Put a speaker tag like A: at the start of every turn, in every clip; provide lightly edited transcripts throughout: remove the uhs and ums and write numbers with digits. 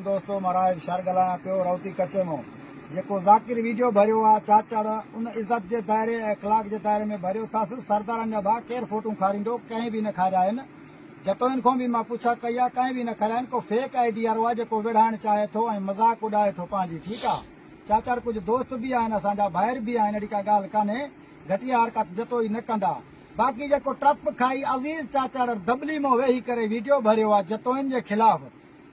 A: دوستو مان راهب شر ڳالهايان پيو رهوتي ڪچي مون جيڪو ذاڪر ويڊيو ڀريو آ چاچڙ ان عزت جي دائري ۽ اخلاق جي دائري ۾ ڀريو ٿس سردارن جا ڀاء ڪير فوٽون کاريندو ڪنهن به نه کاريا آهن جتوئين کان به مان پڇا ڪئي آ ڪنهن به نه کاريا آهن ڪو فيڪ I D وارو آ جيڪو وڙهائڻ چاهي ٿو ۽ مذاق اڏائي ٿو پنهنجي ٺيڪ آ چاچڙ ڪجهه دوست به آهن اسان جا ڀائر به آهن اهڙي ڪا ڳالهه ڪانهي گهٽيا حرڪت جتوئي نه ڪندا باقي جيڪو ٽرپ کائي عزيز چاچڙ دٻلي مون ويهي ڪري ويڊيو ڀريو آ جتوئين جي خلاف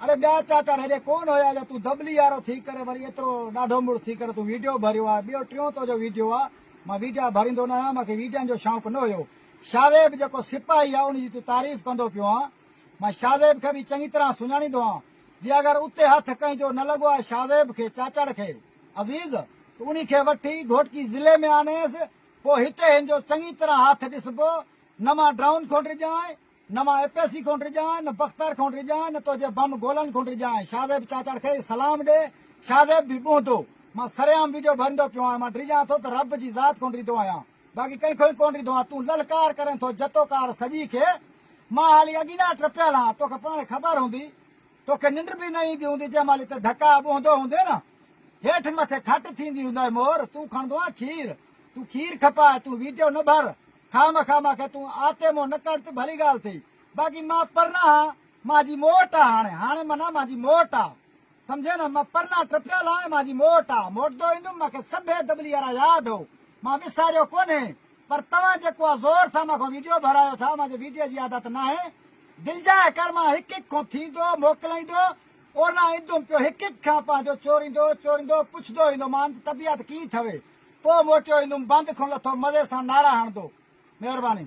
A: اڙي ٻيا چاچا هيڏي ڪون هيا جا تون دٻلي وارو ٿي ڪري وري ايترو ڏاڍو مڙس ٿي ڪري تون ويڊيو ڀريو آ ٻيو ٽيون تو جو ويڊيو آ مان ويڊيا ڀريندو نه آهيان مانکي ويڊين جو شوق نه هيو شاويب جيڪو سپاهي آ ان جي تون تعريف ڪندو پيو آن مان شاويب کي به چڱي طرح سڃاڻيندو آن جي اگر اتي هٿ ڪنهن جو نه لڳو آ شاويب کي چاچڙ کي عزيز ته انهي کي وٺي گهوٽڪي ضلعي ۾ آنيس پوء هتي هن جو چڱي طرح هٿ ڏسبو نه مان ڊرائون کون ڊڄان نه مان اي پي سي کان ڊڄان، نه بختر کان ڊڄان، نه تنهنجي بم گولن کان ڊڄان. شاهزيب چاچڙ کي سلام ڏي، شاهزيب به ٻهندو. مان سرعام ويڊيو ڀريندو پيو آهيان. مان ڊڄان ٿو ته رب جي ذات کان ڊڄندو آهيان. باقي ڪنهن کان ئي ڪونه ڊڄندو آهيان. تون للڪار ڪرين ٿو جتوڪار سڄي کي. مان حالي اڳينا ٽپيل آهيان. توکي پاڻ خبر هوندي. توکي ننڊ به نه ايندي هوندي جنهن مهل هتي ڌڪا ٻهندو هوندين. هيٺ مٿي کٽ ٿيندي هوندئي مور. تون کڻندو آهين کير. تون کير کپاء. تون ويڊيو نه ڀر. خامخواه مان کي تون آتي مون نه ڪڍ ته ڀلي ڳالهه ٿئي. باقي مان پرنا هان، مان جي موٽ آ هاڻي، هاڻي معنيٰ مان جي موٽ آ. سمجهين نه، مان پرنا ٽپيل آهيان، مان جي موٽ آ. موٽندو ايندم، مان کي سڀيئي دٻلي وارا ياد هو. مان وساريو ڪونهي. پر توهان جيڪو آ زور سان مان کان ويڊيو ڀرايو ٿا، مان جي ويڊيو جي عادت ناهي. دلجاء ڪر مان هڪ هڪ کان ٿيندو، موڪلائيندو، اورنا ايندم پيو هڪ هڪ کان پنهنجو چوريندو، چوريندو، پڇندو ايندو مان ته طبيعت ڪيئن ٿوي. پوء موٽيو ايندم بند کان لٿو مزي سان نعرا هڻندو. مهرباني.